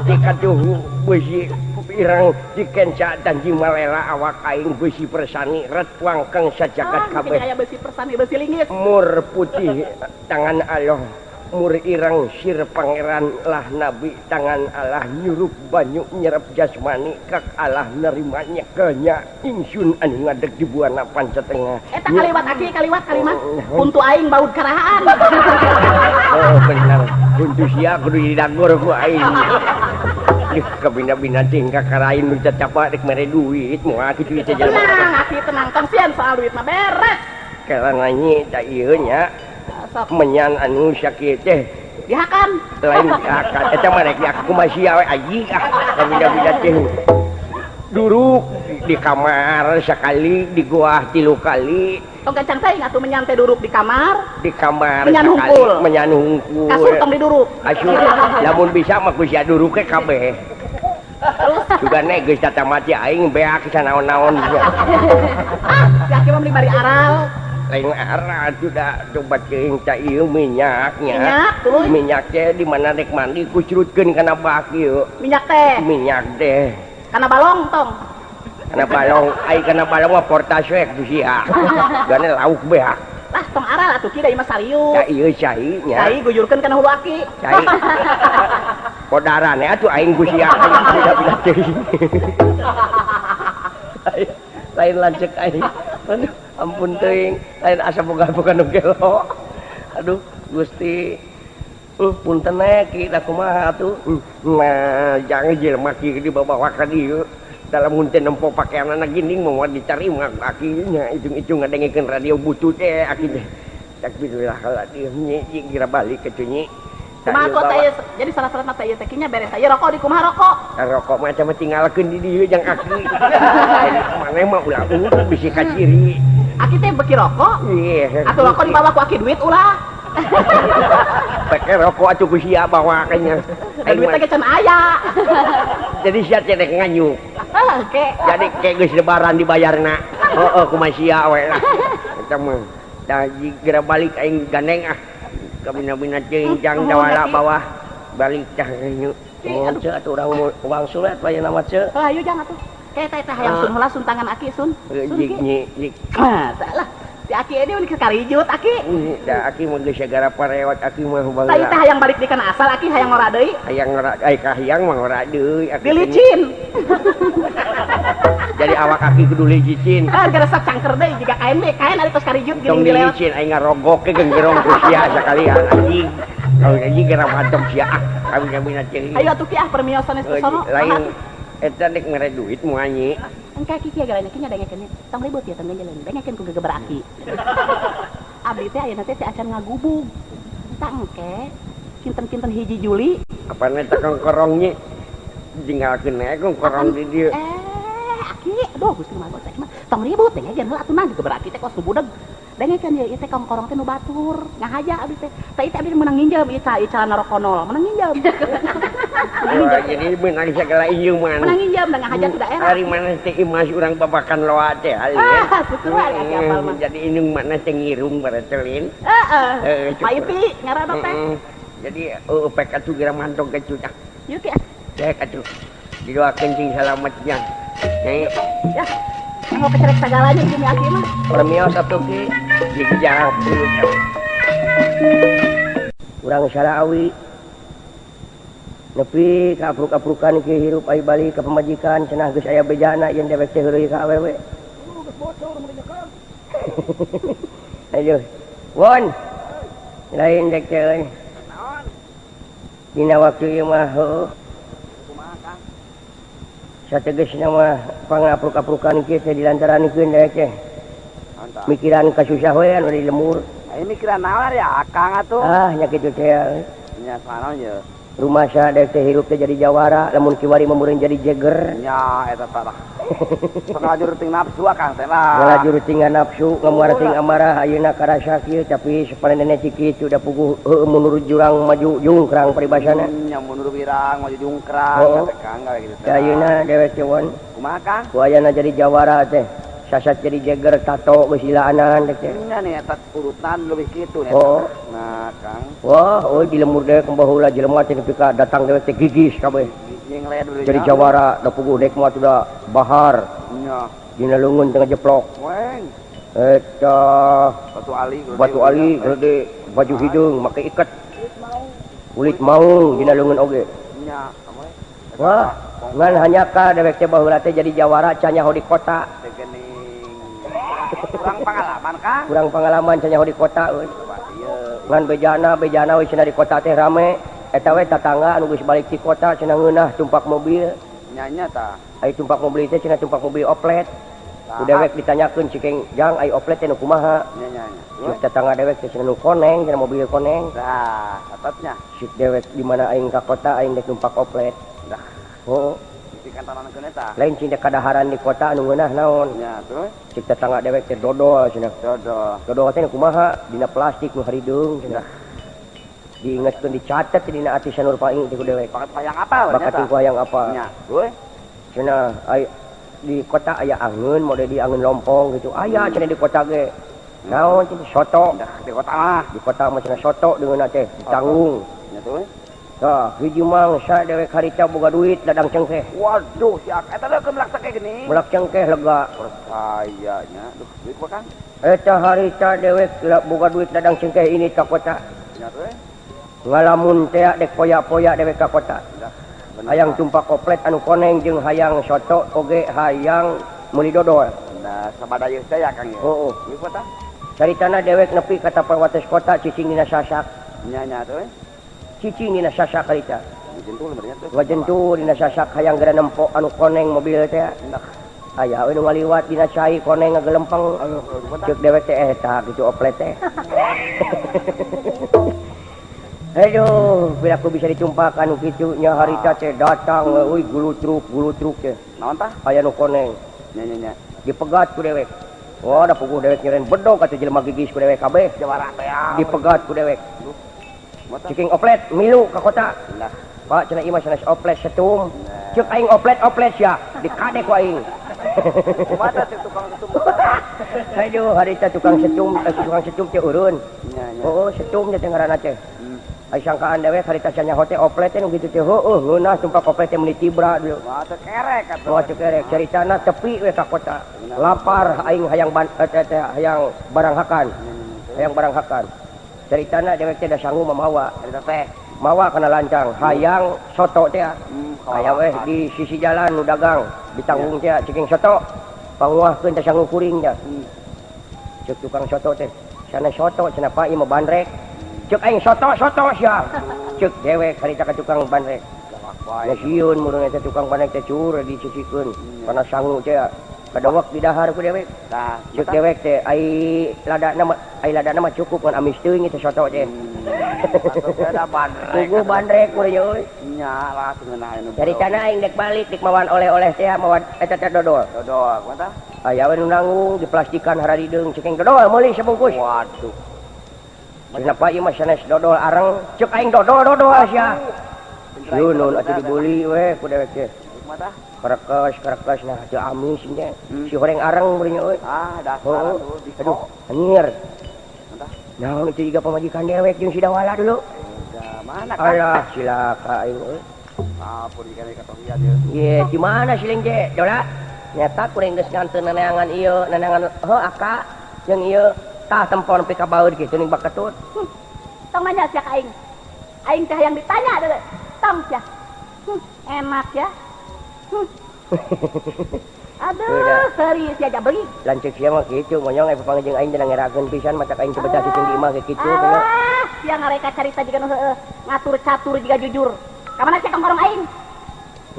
Dikatuh beusi pirang dikenca danji malela awak aing beusi persani ret wangkeng sajagat kabeh. Aya beusi persani beusi linggis. Mur putih tangan Allah. Mur irang sir pangeran lah nabi tangan Allah nyurup banyu nyerap jasmani kak Allah nerimanya kenya ingsun anu ngadeg di buana pancatengah. Eta kaliwat aki kaliwat kalimat kuntu aing baud karahaan. Oh bener kuntu sia kudu didagor ku aing. Ih kabina-bina ting kakarain nu cacapak rek mere duit moal kitu teh jelema. Tenang aki tenang tong sieun soal duit mah beres. Kala nanya da ieu nya. Menyan anu sakit teh dihakan lain dihakan eta mah rek dihakan kumaha sia we anjing ah kabina-bina teh duruk di kamar sekali di goah 3 kali tong gancang teuing atuh menyan teh duruk di kamar menyan hungkul menyan hungkul kasur tong diduruk kasur lamun bisa mah ku sia duruk ke kabeh juga nek geus tatamati aing beak sanaon-naon ah si aki mah meuli bari aral lain arah sudah coba ceuing ta ieu minyaknya. Minyak teh di mana rek mandi kucrutkeun kana bak ieu. Minyak teh. Minyak teh. Kana balong tong. Kana balong, ai kana balong mah portas we ku sia. Gane lauk beak. Lah tong aral atuh ki da ieu mah sarius. Da ieu cai nya. Cai gujurkeun kana hulu aki. Cai. Kodarane atuh aing ku sia bida-bida teuing. Lain lanceuk aing. Aduh, ampun teuing, lain asa boga-boga nu gelo. Aduh, Gusti. Punten we ki da kumaha atuh. Nah, jangan jelema ki dibawa ka dieu. Dalam mun teh nempo pakeanana ginding moal diterima aki nya ijung-ijung ngadengekeun radio butut teh aki teh. Takbirullah nyi kira balik ke nyi. Kumaha tuh teh jadi salah-salah teh ieu teh nya beres aya rokok di kumaha rokok. Rokok mah mah tinggalkeun di dieu jang aki. Maneh mah ulah bisi kaciri. Aki teh beki rokok? Iya. Atuh rokok dibawa ku aki duit ulah. Peke rokok atuh ku sia bawa kayaknya. Duit teh can aya. Jadi sia teh rek nganyuk. Oke. Jadi kayak geus lebaran dibayarna. Heeh kumaha sia we lah. Eta mah da geura balik aing gandeng ah. Kabina-bina teuing jang jawara bawah balik tah nuhun ceu atuh urang uang surat bae nama ceu. Heuh ayo jang atuh. Kayak teh hayang sun heula sun tangan aki sun. Sun ki. Nah, salah. Si aki ini mun karijut aki. Da aki mah geus sagara parewat aki mah baheula. Tah teh hayang balik di kana asal aki hayang ngora deui. Hayang ngora ai ka hayang mah ngora deui aki. Dilicin. Jadi awak aki kudu licin. Ah gara cangker deui jiga kain deui kain ari tos karijut geuning dilewat. Tong dilicin aing ngarogok ke genggerong ku sia sakalian anjing. Kau anjing gara matok sia ah kami-kami ceuing. Ayo atuh ki ah permiosan geus sono. Lain eta dek mere duit moal nyi. Engke aki kieu galana kieu nyadengekeun tong ribut ya tong jalan dengekeun ku gegeber aki. Abdi teh ayeuna teh acan ngagubug. Tah engke kinten-kinten 1 Juli. Apana teh kongkorong nyi? Tinggalkeun we kongkorong di dieu. Aki, aduh Gusti mah bos mah tong ribut dengekeun heula atuh nah gegeber aki teh kos nu budeg. Dengekeun ieu teh kongkorong teh nu batur. Ngahaja abdi teh. Tah ieu teh abdi meunang nginjem ieu calana rokonol, meunang nginjem. Jadi meunang sagala injuman. Meunang nginjem da ngahaja ke daerah. Ari mana teh imas urang babakan loa teh alin. Ah, tutur ari aki apal mah. Jadi indung mana teh ngirung baretelin. Heeh. Pak Ipi ngaranna teh. Jadi pek atuh geura mantog atuh tah. Yuk ki. Cek atuh. Didoakeun sing salametnya. Nyai. Ya. Mau kecerek sagalanya jeung aki mah. Permios atuh ki. Dijawab dulu. Urang Sarawi nepi ka apruk-aprukan ki hirup ai balik ka pamajikan cenah geus aya bejana yen dewek teh heureuy ka awewe. Geus bocor mun dinyekal. Aduh. Won. Lain dek teh euy. Naon? Dina waktu ieu mah heueuh. Kumaha Kang? Sategesna mah pangapruk-aprukan kieu teh dilantarankeun dewek teh. Mikiran kasusah we anu di lemur. Aya mikiran naon ya Akang atuh? Ah nya kitu teh. Nya sanaon ye. Rumah sa dewek teh hirup teh jadi jawara, lamun kiwari mah meureun jadi jeger. Nya eta tah. Ngalajur ting nafsu Akang teh lah. Ngalajur ting nafsu, ngamuara ting amarah ayeuna karasa kieu tapi sapanene teh kitu da puguh heueuh mundur jurang maju jungkrang paribasana. Nya mundur wirang maju jungkrang teh Kang gawe kitu teh. Ayeuna dewek teh won. Kumaha Kang? Ku ayana jadi jawara teh. Sasat jadi jeger tato geus ilaanan teh. Nya nih eta urutan leuwih kitu nya. Oh. Nah, Kang. Wah, euy di lemur dewek baheula jelema teh nepi ka datang dewek teh gigis kabeh. Jadi jawara da puguh dek mah da bahar. Nya. Dina leungeun teh ngejeplok. Weng. Eta batu ali batu ali gede baju hideung make iket. Kulit maung dina leungeun oge. Nya. Wah, ngan hanya ka dewek teh baheula teh jadi jawara can nyaho di kota. Kurang pengalaman Kang. Kurang pengalaman can nyaho di kota euy. Ngan bejana we cenah di kota teh rame. Eta we tatangga anu geus balik ti kota cenah ngeunah tumpak mobil. Nya nya tah. Ai tumpak mobil teh cenah tumpak mobil oplet. Ku dewek ditanyakeun cikeung jang ai oplet teh nu kumaha? Nya nya nya. Cik tatangga dewek teh cenah nu koneng cenah mobil koneng. Tah, atapnya. Cik dewek di mana aing ka kota aing dek tumpak oplet. Dah. Heuh. Eta. Lain cinta kadaharan di kota anu ngeunah naon. Nya terus cik tetangga dewek teh dodol cenah. Dodol. Dodol teh kumaha dina plastik nu harideung cenah. Diingetkeun dicatet dina ati Sanur Paing teh ku dewek. Bakat hayang apa we Bakat ku hayang apa. Nya. Euy. Cenah ai di kota aya angeun mode di angeun lompong gitu. Aya cenah di kota ge. Naon cenah soto. Dah di kota mah. Di kota mah cenah soto deungeunna teh ditanggung. Nya tuh. Tah, hiji mangsa dewek harita boga duit ladang cengkeh. Waduh, si ak eta leukeun melak cengkeh geuning. Melak cengkeh lega. Percaya nya. Duh, duit ku Kang. Eta harita dewek boga duit ladang cengkeh ini ka kota. Nya teh. Ngalamun teh dek poya-poya dewek ka kota. Hayang tumpak koplet anu koneng jeung hayang soto oge hayang meuli dodol. Nah, sabada ieu teh ya Kang ya. Heueuh. Duit ku tah? Caritana dewek nepi ka tapal wates kota cicing dina sasak. Nya nya teh. Cicing dina sasak harita. Ngajentul berarti teh. Ngajentul dina sasak hayang geura nempo anu koneng mobil teh. Nah. Aya we nu ngaliwat dina cai koneng ngagelempeng. Ceuk dewek teh eta kitu oplet teh. Aduh, bila aku bisa ditumpakan kitu nya harita teh datang euy gulutruk gulutruk teh. Naon tah? Aya nu koneng. Nya nya nya. Dipegat ku dewek. Wah, da puguh dewek nyeren bedog atuh jelema gigis ku dewek kabeh. Jawara teh. Dipegat ku dewek. Ciking oplet milu ka kota. Nah. Pak cenah ieu mah sanes oplet setum. Nah. Ceuk aing oplet oplet sia, dikade ku aing. Kumaha teh tukang setum? Aduh, harita tukang setum, tukang setum teh eureun. Oh, setum teh ngaranna teh. Ai sangkaan dewek harita sanyaho teh oplet teh nu kitu teh heueuh ngeunah tumpak oplet teh meuni tibra dulu. Wah, teh kerek atuh. Wah, teh kerek caritana tepi we ka kota. Lapar aing hayang teh hayang barang hakan. Hayang barang hakan. Caritana dewek teh da sangu mamawa. Carita teh mawa kana lancang hayang soto teh. Hayang weh di sisi jalan nu dagang ditanggung teh ceking soto. Panguahkeun teh sangu kuring teh. Ceuk tukang soto teh, sana soto cenah Pak ieu mah bandrek. Ceuk aing soto-soto sia. Ceuk dewek harita ka tukang bandrek. Ya sieun murung eta tukang bandrek teh cur dicicikeun kana sangu teh. Kadewek di dahar ku dewek. Tah, ceuk dewek teh ai ladana mah cukup ngan amis teuing teh soto teh. Puguh bandrek meureun euy. Nya lah ngeunah anu. Caritana aing dek balik dek mawan oleh-oleh teh mawan eta teh dodol. Dodol kumaha tah? Aya we nu nanggung diplastikan hararideung cekeng dodol meuli sabungkus. Waduh. Cenah Pak ieu mah sanes dodol areng, ceuk aing dodol-dodol sia. Sieun atuh dibeli we ku dewek teh. Kumaha tah? Karekes nah teu amis nya. Si horeng areng meureun euy. Ah, dasar atuh. Aduh, anjir. Naon itu juga pamajikan dewek jeung si Dawala dulu. Udah mana kan? Alah, silaka aing euy. Ampun ikan katohian ieu. Ye, di mana si Leng je? Dola. Nyata kuring geus nganteun neneangan ieu, neneangan heuh aka jeung ieu tah tempon nepi ka baeud kitu ning baketut. Tong nanya sia ka aing. Aing teh hayang ditanya deuleu. Tong sia. Enak ya. Aduh, serius ya jabeli. Lanceuk sia mah kitu, monyong aya papanggih jeung aing teh ngerakeun pisan matak aing teu betah cicing di imah ge kitu. Ah, sia ngareka carita jiga nu heueuh, ngatur catur jiga jujur. Ka mana sia kongkorong aing?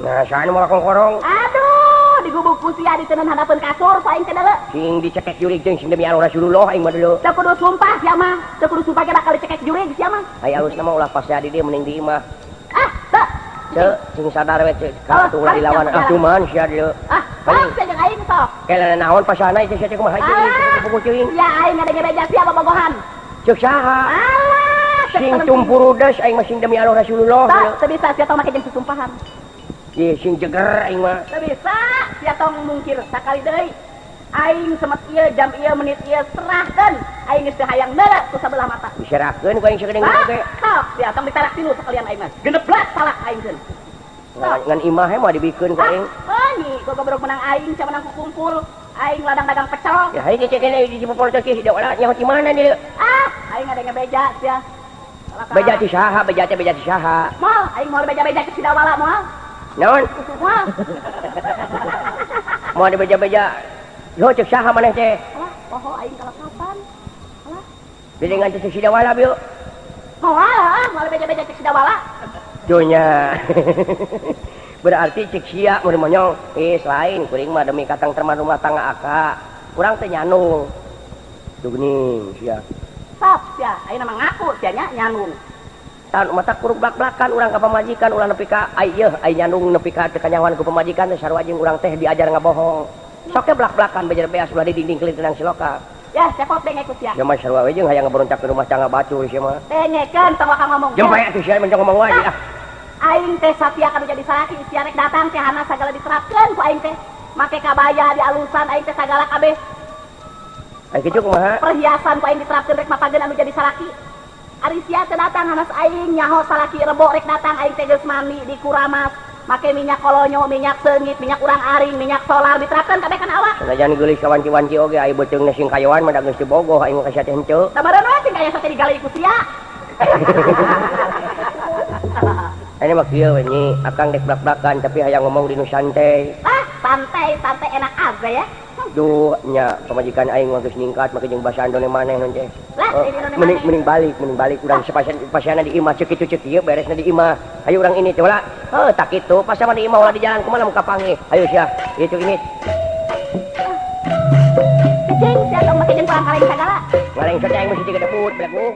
Nah, saha nu mawa kongkorong? Aduh, digubuk ku sia diteundeun handapeun kasur ku aing teh deuleu. Sing dicekek jurig jeung sing demi Allah Rasulullah aing mah deuleu. Teu kudu sumpah sia mah, teu kudu sumpah ge bakal dicekek jurig sia mah. Aya alusna mah ulah pasea di dieu mending di imah. Ah, teu. Teu, sing sadar we cek ka atuh ulah dilawan. Ah, cuman sia deuleu. Ah, sia jeung aing sok. Kela naon pasana itu sia teh kumaha ieu puguh ceuing. Ya aing ngadenge beja sia bobogohan. Ceuk saha? Alah, sing tumpurudes aing mah sing demi Allah Rasulullah. Teu bisa sia tong make jeung susumpahan. Ye sing jeger aing mah. Teu bisa sia tong mungkir sakali deui. Aing semet ieu jam ieu menit ieu serahkeun aing geus teu hayang neuleuh ku sabelah mata. Diserahkeun ku aing sagedeung oge. Sok sia tong ditalak tilu sakalian aing mah. Geneblak talak aing keun. Ngan imah mah dibikeun ku aing. Ah, nyi gogobrok menang aing sia menang kukumpul. Aing ladang dagang pecel. Ya hayu cek kene di Cipopol teh si Dawala nyaho di mana deui? Ah, aing ngadenge beja sia. Beja ti saha? Beja teh beja ti saha? Moal, aing moal beja-beja ke si Dawala moal. Naon? Moal. Moal dibeja-beja. Yo cek saha maneh teh? Alah, poho aing kalepasan. Alah. Bilingan teh si Dawala bieu. Moal, ah, moal beja-beja cek si Dawala. Dunya. Berarti cek sia mun monyong, selain kuring mah demi katang terman rumah tangga aka. Kurang teh nyanung. Duh geuning sia. Sok sia, ayeuna mah ngaku sia nya nyanung. Tan mata kuruk blak-blakan urang ka pamajikan urang nepi ka ai yeuh ai nyandung nepi ka teu kanyahoan ku pamajikan teh sarua jeung urang teh diajar ngabohong. Sok teh blak-blakan bejer beas ulah di dinding keling tenang siloka. Ya, cepot denge ku sia. Ya mah sarua we jeung hayang ngaberontak ke rumah tangga batur sia mah. Dengekeun tong waka ngomong. Jeung bae atuh sia mah ngomong wae ah. Aing teh satia kanu jadi salaki sia rek datang teh hana sagala diterapkeun ku aing teh. Make kabaya di alusan aing teh sagala kabeh. Ai kitu kumaha? Perhiasan ku aing diterapkeun rek mapageun anu jadi salaki. Ari sia teh datang hanas aing nyaho salaki rebo rek datang aing teh geus mandi dikuramas, make minyak kolonyo, minyak seungit, minyak urang-aring, minyak solar diterapkeun kabeh kana awak. Sanajan geulis ka wanci-wanci oge ai beuteungna sing kayoan mah da geus dibogoh aing ka sia teh henteu. Da meureun we sing kaya sate digali ku sia. Ini mah kieu we nyi, akang dek blak-blakan tapi hayang ngomong di nu santai. Ah, santai, santai enak aja ya. Duh, nya pamajikan aing mah geus ningkat make jeung basa andone maneh nun teh. Lah, mending balik urang sepasian di imah ceuk kitu ceuk ieu beresna di imah. Hayu urang ini teh ulah. Heuh, tak kitu, pas sama di imah ulah di jalan kumaha lamun kapanggih. Hayu sia, ieu ini. Cing, sia tong make jeung kurang kaleng sagala. Ngaleng teh aing mesti digedeput belagu.